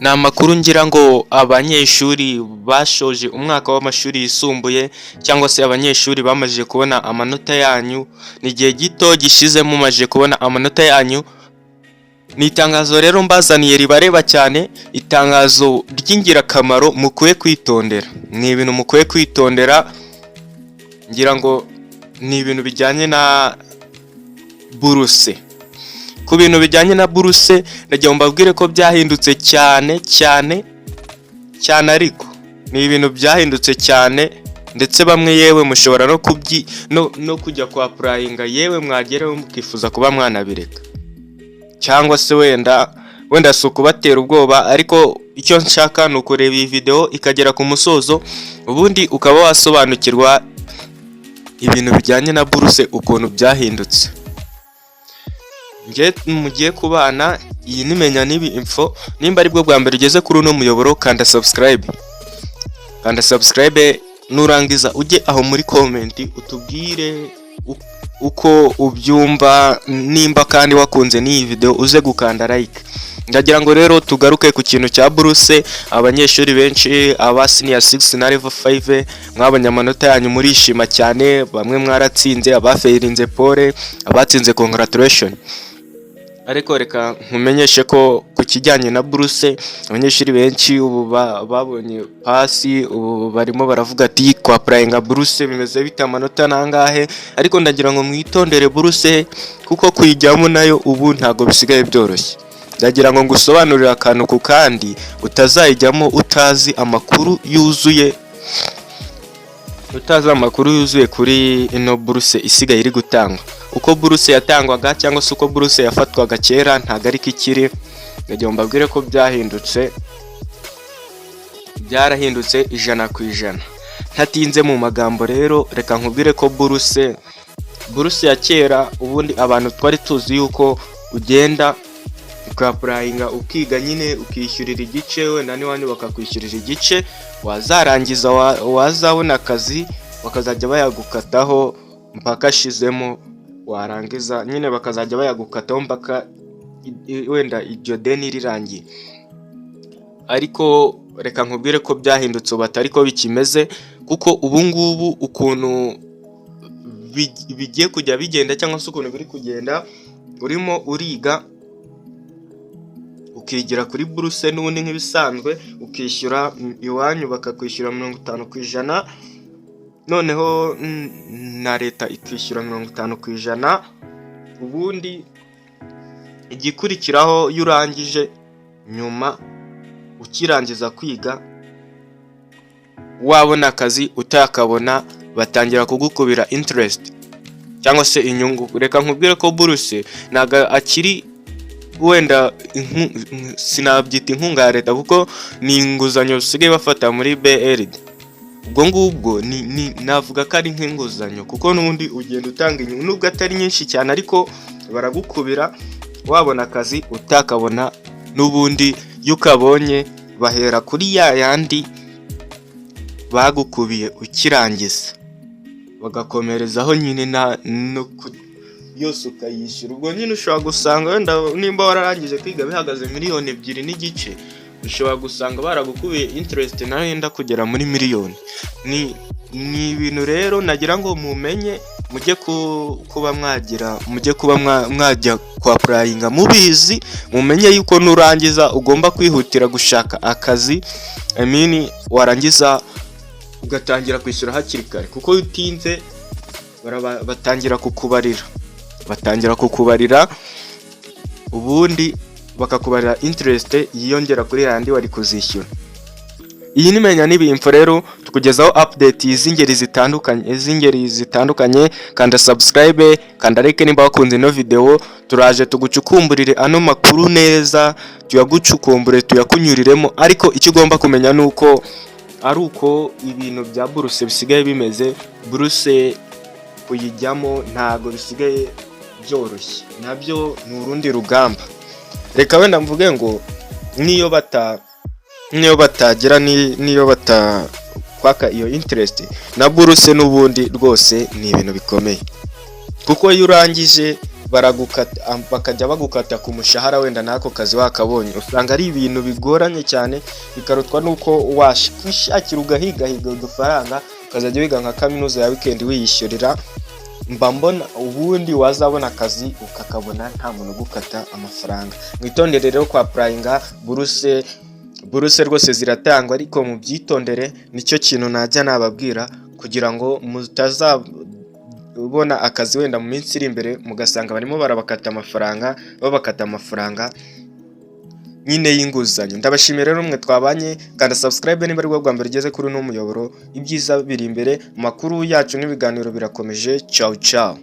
Ni amakuru ngira ngo abanyeshuri bashoje umwaka w'amashuri yisumbuye cyangwa se abanyeshuri bamaze kubona amanota yanyu, ni igihe gito gishize mumaze kubona amanota yanyu. Ni itangazo rero mbazaniye ribareba cyane, itangazo ry'ingirakamaro mukwiye kwitondera. Ni ibintu mukwiye kwitondera, ngira ngo ni ibintu bijyanye na buruse. Ku bintu bijyanye na buruse, ndagira ngo mbabwire ko byahindutse cyane cyane cyane, ariko ni ibintu byahindutse cyane, ndetse bamwe yewe mushobora no kubyi no kujya kwa applyinga, yewe mwageraho mukifuza kuba mwanabireka, cyangwa se wenda si ukubatera ubwoba, ariko icyo nshaka ni ukureba iyi video ikagera ku musozo, ubundi ukaba wasobanukirwa ibintu bijyanye na buruse ukuntu byahindutse. Njye mugiye kubana, iyi ni Menya Nibi Info. Nimba aribwo bwa mbere ugeze kuri uno muyoboro, kanda subscribe, kanda subscribe. Nurangiza ujye aho muri comment utubwire uko ubyumva. Nimba kandi wakunze n'iyi video, uze gukanda like. Ndagira ngo rero tugaruke ku kintu cya buruse. Abanyeshuri benshi, aba senior 6 na level 5, mwabonye amanota yanyu murishima cyane. Bamwe mwaratsinze, abafailinze pole, abatsinze congratulation. Ariko reka nkumenyeshe ko ku kijyanye na buruse, abanyeshuri benshi ubu babonye pass, ubu barimo baravuga ati: "Kwa applyinga buruse bimeze bite? Amanota nangahe?" Ariko ndagira ngo mwitondere buruse, kuko kuyijyamo nayo ubu ntabwo bisigaye byoroshye. Ndagira ngo ngusobanurire akantu ku kandi, utazayijyamo utazi amakuru yuzuye, utazi amakuru yuzuye kuri ino buruse isigaye iri gutangwa. Uko buruse yatangwaga cyangwa se uko buruse yafatwaga kera ntabwo ariko ikiri. Ndagira ngo mbabwire ko byahindutse, byarahindutse 100%. Ntatinze mu magambo rero, reka nkubwire ko buruse ya kera, ubundi abantu twari tuzi yuko ugenda uka applyinga, ukiga nyine, ukishyurira igice, wenda n'iwanyu bakakwishyurira igice, wazarangiza, wazabona akazi, bakazajya bayagukataho mpaka ashizemo. Warangiza nyine bakazajya bayagukataho mpaka wenda iryo deni rirangiye. Ariko reka nkubwire ko byahindutse, ubu atari ko bikimeze, kuko ubu ngubu ukuntu bigiye kujya bigenda cyangwa se ukuntu biri kugenda, urimo uriga, ukigira kuri buruse n'ubundi nk'ibisanzwe, ukishyura iwanyu bakakwishyura 50%, noneho na leta ikishyura 50%. Ubundi igikurikiraho, iyo urangije, nyuma ukirangiza kwiga, wabona akazi utakabona, batangira kugukubira interest cyangwa se inyungu. Reka nkubwire ko buruse ntabwo akiri wenda sinabyita inkunga ya leta, kuko ni inguzanyo basigaye bafata muri BRD. Ubwo ngubwo ni navuga ko ari nk'inguzanyo, kuko n'ubundi ugenda utanga inyungu, nubwo atari nyinshi cyane, ariko baragukubira. Wabona akazi utakabona, n'ubundi iyo ukabonye bahera kuri ya yandi bagukubiye ukirangiza, bagakomerezaho nyine na no yose ukayishyura. Ubwo nyine ushobora gusanga wenda nimba wararangije kwiga bihagaze miliyoni 2.5, ushobora gusanga baragukubiye interest nayo yenda kugera muri miliyoni. Ni ibintu rero nagira ngo mumenye, mujye kuba mwagira, mujye kuba mwajya kwa applyinga mubizi, mumenye yuko nurangiza ugomba kwihutira gushaka akazi. I mean, warangiza ugatangira kwishyura hakiri kare, kuko iyo utinze batangira kukubarira, batangira kukubarira, ubundi bakakubarira interest yiyongera kuri yandi wari kuzishyura. Iyi ni Menya N'Ibintu rero, tukugezaho update z'ingeri zitandukanye. Kanda subscribe, kanda like nimba wakunze ino video. Turaje tugucukumburire ano makuru neza, tuyagucukumbure, tuyakunyuriremo. Ariko icyo ugomba kumenya ni uko ari uko ibintu bya buruse bisigaye bimeze. Buruse kuyijyamo ntago bisigaye byoroshye, nabyo ni urundi rugamba. Reka wenda mvuge ngo niyo batagira niyo batakwaka iyo interest na buruse, n'ubundi rwose ni ibintu bikomeye, kuko iyo urangije Baragukata, bakajya bagukata ku mushahara wenda n'ako kazi wakabonye. Usanga ari ibintu bigoranye cyane, bikarutwa n'uko wakwishakira ugahigahiga udufaranga, ukazajya wiga nka kaminuza ya weekend wiyishyurira. Mba mbona ubundi wazabona akazi ukakabona nta muntu ugukata amafaranga. Mwitondere rero kwa applyinga buruse. Buruse rwose ziratangwa, ariko mubyitondere. Nicyo kintu najya nababwira kugira ngo mutazabona akazi wenda mu minsi iri imbere mugasanga barimo barabakata amafaranga, babakata amafaranga nyine y'inguzanyo. Ndabashimiye rero mwe twabanye. Kanda subscribe niba ari bwo bwa mbere ugeze kuri uno muyoboro. Ibyiza biri imbere, amakuru yacu n'ibiganiro birakomeje. Ciao ciao.